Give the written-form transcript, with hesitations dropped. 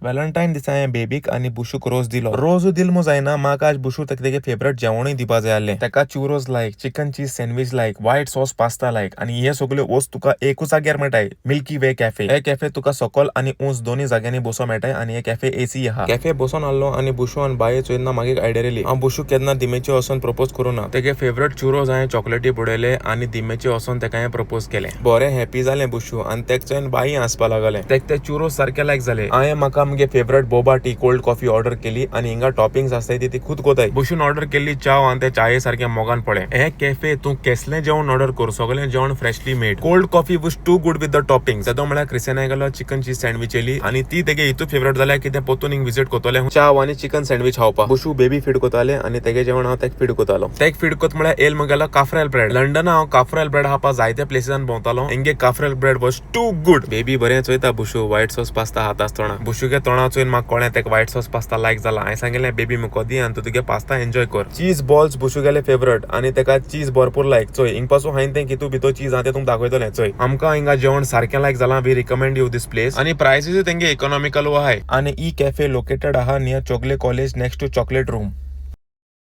Valentine दिसा हांवें बेबीक आनी बुशूक रोज दिलो. रोज दिल मु जायना, म्हाका आज बुशू तेका तेगे फेवरेट जेवणूय दिवपा जाय आसलें. तेका churros like, chicken cheese sandwich like, white sauce pasta like आनी हे सगल्यो वस्त तुका एकूच जाग्यार मेळटाय, मिल्की वे कॅफे. हे कॅफे तुका सकल आनी उंच दोनूय जाग्यांनी बसो मेळटाय आनी हे कॅफे एसी आहा. कॅफे बसोन आसलो आनी बुशू आनी बाये चोयतना म्हाका एक आयडिया येयली. हांव बुशू केन्ना दिमेचे वचोन प्रपोज करूं ना. तेगे फेवरेट चुरोज हांवें चॉकलेटी बुडयले आनी दिमेचे वचोन तेका हांवें प्रपोज केलें. बरें हॅपी जालें बुशू आनी तेक चोयन बाई हांसपा लागलें. तेक ते चुरोज सारके लायक जाले. हांवें म्हाका मुगे favourite boba tea, cold coffee order केली आनी हिंगा टॉपिंग्स आसताय ती खूद कोताय. बुशून ऑर्डर केल्ली चाव आनी ते चाये सारके मोगान पळय. हे कॅफे तूं केसलें जेवण ऑर्डर कर, सगळें जेवण freshly made. Cold coffee was too good with the topping. तेदो म्हळ्यार क्रिस्टियना गेलो, चिकन चीज सँडविच येयली आनी ती तेगे हितू फेवरेट जाल्या की ते पोतून हिंग विजीट कोतोले चाव आनी चिकन सँडविच खावपा. बुशू बेबी फीड कोताले आनी तेगे जेवण हांव तेक फीड कोतालो. तेक फीड कोत म्हळ्यार येयल मुगेलो काफ्रेल ब्रेड. लंडन हांव काफ्रेल ब्रेड खावपा जायते प्लेसीसान भोंवतालो. Hinge cafreal bread was too good. Baby बरें चोयता बुशू व्हायट सॉस पास्ता खाता आसतना. बुशूगे तोंडा चोयन म्हाका कळ्ळें तेका व्हायट सॉस पास्ता लायक जाला. हांवें सांगिल्लें, बेबी मुको दी आनी तूं तुगे पास्ता एन्जॉय कर. चीज बॉल्स बुशूगेले फेवरेट आनी तेका चीज भरपूर लायक. चोय, हिंग पासून हांवें तें कितू भितर चीज आहा तें तुमकां दाखयतलें. चोय, आमकां हिंगा जेवण सारकें लायक जालां. We recommend you this place आनी प्रायसीसूय तेंगे इकॉनॉमिकल आहाय. आनी ई कॅफे लोकेटेड आहा near Chowgule College, next to Chocolate Room.